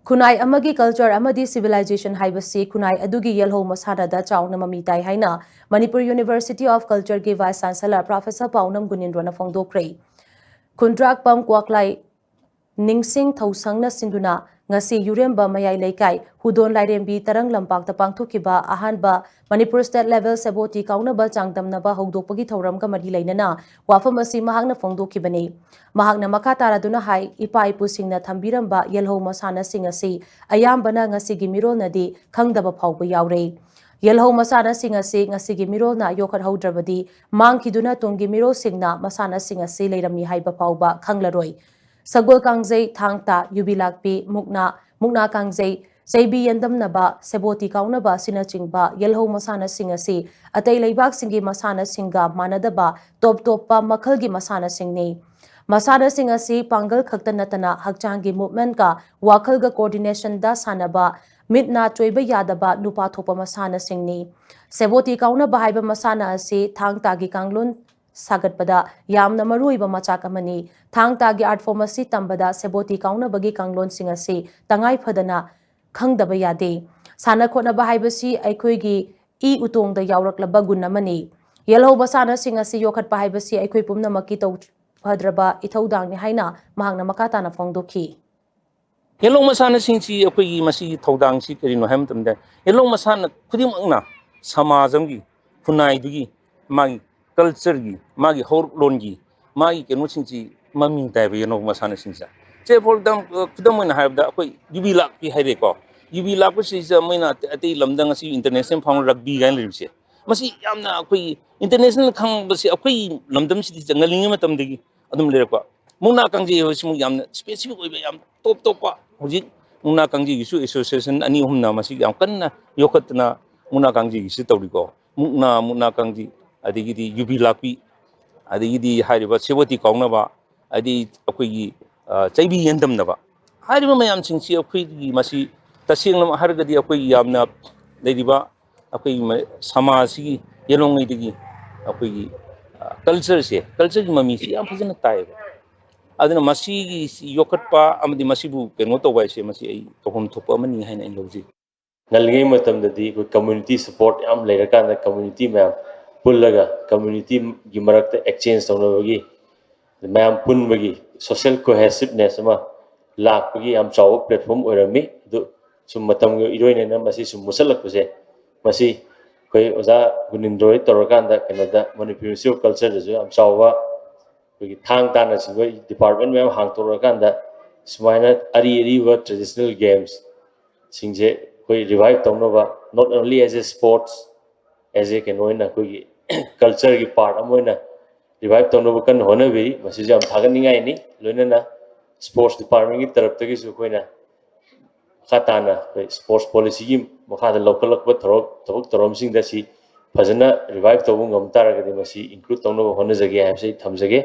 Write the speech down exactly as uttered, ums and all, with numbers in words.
ꯈꯨꯟꯅꯥꯏ ꯑꯃꯒꯤ culture ꯑꯃꯗꯤ civilization ꯍꯥꯏꯕꯁꯤ ꯈꯨꯟꯅꯥꯏ ꯑꯗꯨꯒꯤ ꯌꯦꯜꯍꯧ ꯃꯁꯥꯟꯅꯗ ꯆꯥꯎꯅ ꯃꯃꯤ ꯇꯥꯏ ꯍꯥꯏꯅ Manipur University of Culture ꯒꯤ Vice Chancellor Professor ꯄꯥꯎꯅꯝ ꯒꯨꯅꯤꯟꯗ꯭ꯔꯣꯅ ꯐꯣꯡꯗꯣꯛꯈ꯭ꯔꯦ꯫ ꯈꯨꯟꯗ꯭ꯔꯥꯛꯄꯝ ꯀ꯭ꯋꯥꯛꯂꯥꯏ ꯅꯤꯡꯁꯤꯡ ꯊꯧꯁꯪꯅ ꯁꯤꯟꯗꯨꯅ ꯉꯁꯤ ꯌꯨꯔꯦꯝꯕ ꯃꯌꯥꯏ ꯂꯩꯀꯥꯏ ꯍꯨꯗꯣꯟ ꯂꯥꯏꯔꯦꯝꯕꯤ ꯇꯔꯪ ꯂꯝꯄꯥꯛꯇ ꯄꯥꯡꯊꯣꯛꯈꯤꯕ ꯑꯍꯥꯟꯕ Manipur State Level ꯁꯦꯕꯣꯇꯤ ꯀꯥꯎꯅꯕ ꯆꯥꯡꯗꯝꯅꯕ ꯍꯧꯗꯣꯛꯄꯒꯤ ꯊꯧꯔꯝꯒ ꯃꯔꯤ ꯂꯩꯅꯅ ꯋꯥꯐꯝ ꯑꯁꯤ ꯃꯍꯥꯛꯅ ꯐꯣꯡꯗꯣꯛꯈꯤꯕꯅꯤ꯫ ꯃꯍꯥꯛꯅ ꯃꯈꯥ ꯇꯥꯔꯗꯨꯅ ꯍꯥꯏ, ꯏꯄꯥ ꯏꯄꯨꯁꯤꯡꯅ ꯊꯝꯕꯤꯔꯝꯕ ꯌꯦꯜꯍꯧ ꯃꯁꯥꯟꯅꯁꯤꯡ ꯑꯁꯤ ꯑꯌꯥꯝꯕꯅ ꯉꯁꯤꯒꯤ ꯃꯤꯔꯣꯜꯅꯗꯤ ꯈꯪꯗꯕ ꯐꯥꯎꯕ ꯌꯥꯎꯔꯦ꯫ ꯌꯦꯜꯍꯧ ꯃꯁꯥꯟꯅꯁꯤꯡ ꯑꯁꯤ ꯉꯁꯤꯒꯤ ꯃꯤꯔꯣꯜꯅ ꯌꯣꯛꯈꯠꯍꯧꯗ꯭ꯔꯕꯗꯤ ꯃꯥꯡꯈꯤꯗꯨꯅ ꯇꯨꯡꯒꯤ ꯃꯤꯔꯣꯜꯁꯤꯡꯅ ꯃꯁꯥꯟꯅꯁꯤꯡ ꯑꯁꯤ ꯂꯩꯔꯝꯃꯤ ꯍꯥꯏꯕ ꯐꯥꯎꯕ ꯈꯪꯂꯔꯣꯏ꯫ ꯁꯒꯣꯜ ꯀꯥꯡꯖꯩ, ꯊꯥꯡ ꯇꯥ, ꯌꯨꯕꯤ ꯂꯥꯛꯄꯤ, ꯃꯨꯛꯅꯥ, ꯃꯨꯛꯅꯥ ꯀꯥꯡꯖꯩ, ꯆꯩꯕꯤ ꯌꯦꯟꯗꯝꯅꯕ, ꯁꯦꯕꯣꯇꯤ ꯀꯥꯎꯅꯕ ꯑꯁꯤꯅꯆꯤꯡꯕ ꯌꯦꯜꯍꯧ ꯃꯁꯥꯟꯅꯁꯤꯡ ꯑꯁꯤ ꯑꯇꯩ ꯂꯩꯕꯥꯛꯁꯤꯡꯒꯤ ꯃꯁꯥꯟꯅꯁꯤꯡꯒ ꯃꯥꯟꯅꯗꯕ ꯇꯣꯞ ꯇꯣꯞꯄ ꯃꯈꯜꯒꯤ ꯃꯁꯥꯟꯅꯁꯤꯡꯅꯤ꯫ ꯃꯁꯥꯟꯅꯁꯤꯡ ꯑꯁꯤ ꯄꯥꯡꯒꯜ ꯈꯛꯇ ꯅꯠꯇꯅ ꯍꯛꯆꯥꯡꯒꯤ movementꯀ ꯋꯥꯈꯜꯒ coordinationꯗ ꯁꯥꯟꯅꯕ, ꯃꯤꯠ ꯅꯥ ꯆꯣꯏꯕ ꯌꯥꯗꯕ ꯅꯨꯄꯥ ꯊꯣꯛꯄ ꯃꯁꯥꯟꯅꯁꯤꯡꯅꯤ꯫ ꯁꯦꯕꯣꯇꯤ ꯀꯥꯎꯅꯕ ꯍꯥꯏꯕ ꯃꯁꯥꯟꯅ ꯑꯁꯤ ꯊꯥꯡ ꯇꯥꯒꯤ ꯀꯥꯡꯂꯣꯟ ꯁꯥꯒꯠꯄꯗ ꯌꯥꯝꯅ ꯃꯔꯨꯑꯣꯏꯕ ꯃꯆꯥꯛ ꯑꯃꯅꯤ꯫ ꯊꯥꯡ ꯇꯥꯒꯤ art form ꯑꯁꯤ ꯇꯝꯕꯗ ꯁꯦꯕꯣꯇꯤ ꯀꯥꯎꯅꯕꯒꯤ ꯀꯥꯡꯂꯣꯟꯁꯤꯡ ꯑꯁꯤ ꯇꯉꯥꯏ ꯐꯗꯅ ꯈꯪꯗꯕ ꯌꯥꯗꯦ꯫ ꯁꯥꯟꯅ ꯈꯣꯠꯅꯕ ꯍꯥꯏꯕꯁꯤ ꯑꯩꯈꯣꯏꯒꯤ ꯏ ꯎꯇꯣꯡꯗ ꯌꯥꯎꯔꯛꯂꯕ ꯒꯨꯟ ꯑꯃꯅꯤ꯫ ꯌꯦꯜꯍꯧ ꯃꯁꯥꯟꯅꯁꯤꯡ ꯑꯁꯤ ꯌꯣꯛꯈꯠꯄ ꯍꯥꯏꯕꯁꯤ ꯑꯩꯈꯣꯏ ꯄꯨꯝꯅꯃꯛꯀꯤ ꯇꯧꯐꯗ꯭ꯔꯕ ꯏꯊꯧꯗꯥꯡꯅꯤ ꯍꯥꯏꯅ ꯃꯍꯥꯛꯅ ꯃꯈꯥ ꯇꯥꯅ ꯐꯣꯡꯗꯣꯛꯈꯤ꯫ ꯌꯦꯜꯍꯧ ꯃꯁꯥꯟꯅꯁꯤꯡꯁꯤ ꯑꯩꯈꯣꯏꯒꯤ ꯃꯁꯤꯒꯤ ꯊꯧꯗꯥꯡꯁꯤ ꯀꯔꯤꯅꯣ ꯍꯥꯏꯕ ꯃꯇꯝꯗ, ꯌꯦꯜꯍꯧ ꯃꯁꯥꯟꯅ ꯈꯨꯗꯤꯡꯃꯛꯅ ꯁꯃꯥꯖ ꯑꯃꯒꯤ, ꯈꯨꯟꯅꯥꯏꯗꯨꯒꯤ, ꯃꯥꯒꯤ cultureꯒꯤ, ꯃꯥꯒꯤ ꯍꯧꯔꯛꯂꯣꯟꯒꯤ, ꯃꯥꯒꯤ ꯀꯩꯅꯣꯁꯤꯡꯁꯤ ꯃꯃꯤꯡ ꯇꯥꯏꯕ ꯌꯦꯜꯍꯧ ꯃꯁꯥꯟꯅꯁꯤꯡꯁꯦ꯫ ꯁꯦ for example, ꯈꯨꯗꯝ ꯑꯣꯏꯅ ꯍꯥꯏꯔꯕꯗ ꯑꯩꯈꯣꯏ ꯌꯨꯕꯤ ꯂꯥꯛꯄꯤ ꯍꯥꯏꯔꯦꯀꯣ꯫ ꯌꯨꯕꯤ ꯂꯥꯛꯄꯁꯤꯗ ꯃꯣꯏꯅ ꯑꯇꯩ ꯂꯝꯗ ꯉꯁꯤ international ꯐꯥꯎꯅ rugby ꯀꯥꯏꯅ ꯂꯩꯔꯤꯕꯁꯦ, ꯃꯁꯤ ꯌꯥꯝꯅ ꯑꯩꯈꯣꯏꯒꯤ international ꯈꯪꯕꯁꯤ ꯑꯩꯈꯣꯏꯒꯤ ꯂꯝꯗꯝꯁꯤꯗꯤ ꯉꯜꯂꯤꯉꯩ ꯃꯇꯝꯗꯒꯤ ꯑꯗꯨꯝ ꯂꯩꯔꯛꯄ꯫ ꯃꯨꯛꯅꯥ ꯀꯥꯡꯖꯩ ꯍꯥꯏꯕꯁꯤꯃꯨꯛ ꯌꯥꯝꯅ specific ꯑꯣꯏꯕ, ꯌꯥꯝ ꯇꯣꯞ ꯇꯣꯞꯄ꯫ ꯍꯧꯖꯤꯛ ꯃꯨꯛꯅꯥ ꯀꯥꯡꯖꯩꯒꯤꯁꯨ association ꯑꯅꯤ ꯑꯍꯨꯝꯅ ꯃꯁꯤ ꯌꯥꯝ ꯀꯟꯅ ꯌꯣꯛꯈꯠꯇꯅ ꯃꯨꯛꯅꯥ ꯀꯥꯡꯖꯩꯒꯤꯁꯨ ꯇꯧꯔꯤꯀꯣ꯫ ꯃꯨꯛꯅꯥ, ꯃꯨꯛꯅꯥ ꯀꯥꯡꯖꯩ, ꯑꯗꯒꯤꯗꯤ ꯌꯨꯕꯤ ꯂꯥꯛꯄꯤ, ꯑꯗꯒꯤꯗꯤ ꯍꯥꯏꯔꯤꯕ ꯁꯦꯕꯣꯇꯤ ꯀꯥꯎꯅꯕ, ꯑꯗꯩ ꯑꯩꯈꯣꯏꯒꯤ, ꯑ, ꯆꯩꯕꯤ ꯌꯦꯟꯗꯝꯅꯕ ꯍꯥꯏꯔꯤꯕ ꯃꯌꯥꯝꯁꯤꯡꯁꯤ ꯑꯩꯈꯣꯏꯒꯤ ꯃꯁꯤ ꯇꯁꯦꯡꯅ ꯍꯥꯏꯔꯒꯗꯤ ꯑꯩꯈꯣꯏꯒꯤ ꯌꯥꯝꯅ ꯂꯩꯔꯤꯕ ꯑꯩꯈꯣꯏꯒꯤ ꯃ-, ꯁꯃꯥꯖꯁꯤꯒꯤ ꯌꯦꯜꯍꯧꯉꯩꯗꯒꯤ ꯑꯩꯈꯣꯏꯒꯤ, ꯑ, cultureꯁꯦ, cultureꯒꯤ ꯃꯃꯤꯁꯤ ꯌꯥꯝ ꯐꯖꯅ ꯇꯥꯏꯌꯦꯕ꯫ ꯑꯗꯨꯅ ꯃꯁꯤꯒꯤ ꯌꯣꯛꯈꯠꯄ ꯑꯃꯗꯤ ꯃꯁꯤꯕꯨ ꯀꯩꯅꯣ ꯇꯧꯕ ꯍꯥꯏꯁꯦ, ꯃꯁꯤ ꯑꯩ ꯇꯧꯐꯝ ꯊꯣꯛꯄ ꯑꯃꯅꯤ ꯍꯥꯏꯅ ꯑꯩꯅ ꯂꯧꯖꯩ꯫ ꯉꯜꯂꯤꯉꯩ ꯃꯇꯝꯗꯗꯤ ꯑꯩꯈꯣꯏ community support ꯌꯥꯝ ꯂꯩꯔꯀꯥꯟꯗ, community ꯃꯌꯥꯝ ꯄꯨꯜꯂꯒ communityꯒꯤ ꯃꯔꯛꯇ exchange ꯇꯧꯅꯕꯒꯤ, ꯃꯌꯥꯝ ꯄꯨꯟꯕꯒꯤ social cohesiveness ꯑꯃ ꯂꯥꯛꯄꯒꯤ ꯌꯥꯝ ꯆꯥꯎꯕ platform ꯑꯣꯏꯔꯝꯃꯤ꯫ ꯑꯗꯨ ꯁꯨꯝ ꯃꯇꯝꯒꯤ ꯏꯔꯣꯏꯅꯅ ꯃꯁꯤ ꯁꯨꯝ ꯃꯨꯠꯁꯜꯂꯛꯄꯁꯦ, ꯃꯁꯤ ꯑꯩꯈꯣꯏ ꯑꯣꯖꯥ ꯒꯨꯅꯤꯟꯗ꯭ꯔ ꯍꯣꯏ ꯇꯧꯔꯀꯥꯟꯗ ꯀꯩꯅꯣꯗ ꯃꯅꯤꯄꯨꯔ Institute of Cultureꯗꯁꯨ ꯌꯥꯝ ꯆꯥꯎꯕ ꯑꯩꯈꯣꯏꯒꯤ ꯊꯥꯡ ꯇꯥꯅ ꯆꯤꯡꯕ department ꯃꯌꯥꯝ ꯍꯥꯡꯇꯣꯔꯛꯑꯀꯥꯟꯗ ꯁꯨꯃꯥꯏꯅ ꯑꯔꯤ ꯑꯔꯤꯕ traditional games ꯁꯤꯡꯁꯦ ꯑꯩꯈꯣꯏ revive ꯇꯧꯅꯕ, not only as a sports, as a ꯀꯩꯅꯣ ꯑꯣꯏꯅ ꯑꯩꯈꯣꯏꯒꯤ cultureꯒꯤ part ꯑꯃ ꯑꯣꯏꯅ revive ꯇꯧꯅꯕ ꯀꯟꯅ ꯍꯣꯠꯅꯕꯤꯔꯤ꯫ ꯃꯁꯤꯁꯨ ꯌꯥꯝ ꯊꯥꯒꯠꯅꯤꯡꯉꯥꯏꯅꯤ꯫ ꯂꯣꯏꯅꯅ sports departmentꯀꯤ ꯇꯔꯞꯇꯒꯤꯁꯨ ꯑꯩꯈꯣꯏꯅ ꯃꯈꯥ ꯇꯥꯅ ꯑꯩꯈꯣꯏ sports policyꯒꯤ ꯃꯈꯥꯗ ꯂꯧꯈꯠꯂꯛꯄ ꯊꯕꯛ ꯊꯧꯔꯝꯁꯤꯡꯗ ꯁꯤ ꯐꯖꯅ revive ꯇꯧꯕ ꯉꯝ ꯇꯥꯔꯒꯗꯤ ꯃꯁꯤ include ꯇꯧꯅꯕ ꯍꯣꯠꯅꯖꯒꯦ ꯍꯥꯏꯕꯁꯤ ꯑꯩ ꯊꯝꯖꯒꯦ꯫